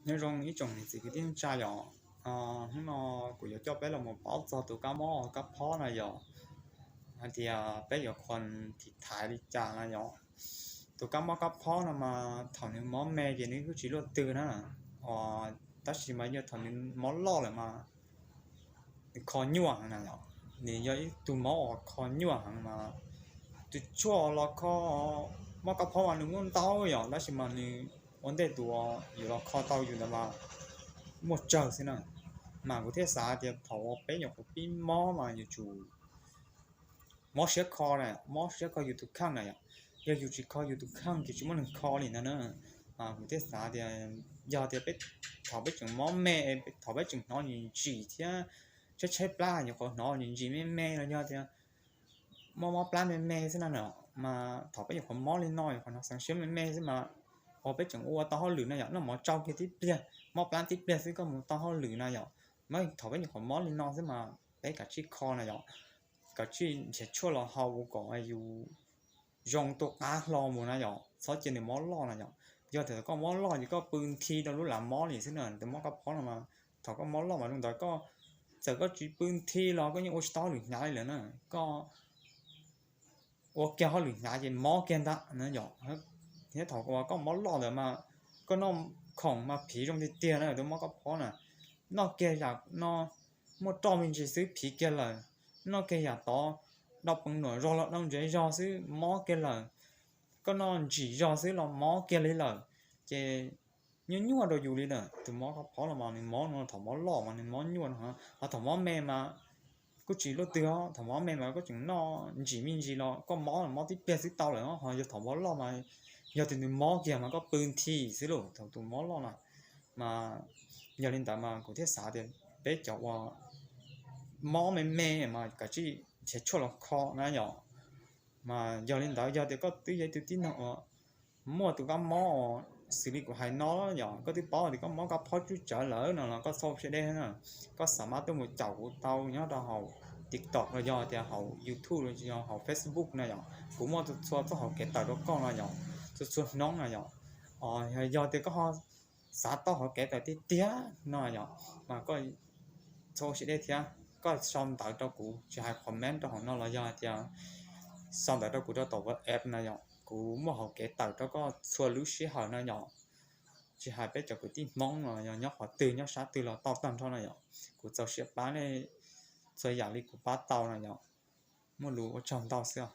Nyob zoo ib tsoom niam txiv kwv tij neej tsa yom. Hnub no kuv yuav coj peb los mus paub txog tus kab mob kab phob no yom, hais tias peb yuav kho thim thaiv li cas no yom. Tus kab mob kab phob no mas thaum nws mob me ces nws kuj tsis luaj twg na, tab sis mas yog thaum nws mob loj lawm mas nws kho nyuaj heev na yom. Nws yog ib tug mob uas kho nyuaj heev mas tus tshuaj los kho mob kab phob mas nws muaj ntau yom, tab sis mas nws ua ntej tus yuav los kho tau yus ntawd mas muaj tsawg xwb na. Mas kuv thiaj xav tias thaum uas peb nyuam qhuav pib mob mas yuav tsum mob siab kho na, mob siab kho yus tus kheej na yom. Yog yus tsis kho yus tus kheej ces tsis muaj neeg kho li ntag na. Mas kuv thiaj xav tias yog tias peb, thaum peb tseem mob me, thaum peb tseem hnov ntsim ntsim thiab tshaib tshaib plab, nyuam qhuav hnov ntsim ntsim me me los yog tias mob mob plab me me xwb na, mas thaum peb nyuam qhuav mob li no nyuam qhuav hnov xeev siab me me xwb mas, uas peb tseem ua tau hauj lwm na yom, noj mov tsau kiag tib pliag, mob plab tib pliag xwb koj mus tau hauj lwm na yom. Mas thaum peb nyuam qhuav mob li no xwb mas peb kav tsij kho na yom, kav tsij nrhiav tshuaj los haus kom yus zoo tua qab hlo mus na yom, txhob cia nws mob loj na yom. Yog tias koj mob loj ces koj pw nthi rau lub lav mob li xwb na, tus mob kab phob no mas thaum koj mob loj mas zoo ntawd koj, txawm koj tsis pw nthi los koj yeej ua tsis tau hauj lwm hnyav li lawm na, koj ua kiag hauj lwm hnyav ces mob kiag ntag na yom. Thiab thaum uas koj mob loj ntawd mas koj noj khoom mas phiv zoo tiag tiag na, tus mob kab phob na, noj kiag yam no muaj roj me ntsis xwb phiv kiag lawm, noj kiag yam tod, dau peev nuam zog los dau ntsev zog xwb mob kiag lawm, koj noj ntsim zog xwb los mob kiag li lawm. Ces nyuaj nyuaj rau yus li na, tus mob kab phob los mas nws mob no, thaum mob loj mas nws mob nyuaj no, ho thaum mob me mas kuj tsis luaj twg os, thaum mob me mas koj tseem noj ntsim me ntsis los koj mob mob tib pliag xwb tau lawm, ho yog thaum mob loj mas yog tias nws mob kiag mas koj pw nthi xwb lauj, thaum tus mob loj na. Mas yog li ntawd mas kuv thiaj xav tias peb cov uas mob me me mas kav tsij nrhiav tshuaj los kho na yom. Mas yog li ntawd yog tias koj twb yog ib tug tib neeg uas muaj tus kab mob xws li kuv hais no yom, koj twb paub tias koj mob kab phob tsawv tsawv lawm no los koj txhob ua siab deb na. Koj xa mab tuaj mus caum kuv tau nyob rau hauv TikTok los yog tias hauv YouTube los yog hauv Facebook na yom, kuv muaj txhua txhua txoj hauv kev tawm rau koj no yom, txhua txhua hnub no yom. Yog tias koj ho xav tau hauv kev tawm tiag tiag no yom, mas koj txhob ua siab deb thiab, koj sau ntawv rau kuv, tsis hais comment rau hauv no los yog hais tias sau ntawv rau kuv rau tom WhatsApp no yom, kuv muaj hauv kev tawm rau koj txhua lub sij hawm no yom. Tsis hais peb cov kwv tij Hmoob no yog nyob qhov twg nyob sab twg los tau tag nrho no yom, kuv txaus siab pab nej txhua yam li kuv pab tau no yom. Muaj lus ua tsaug ntau xwb os.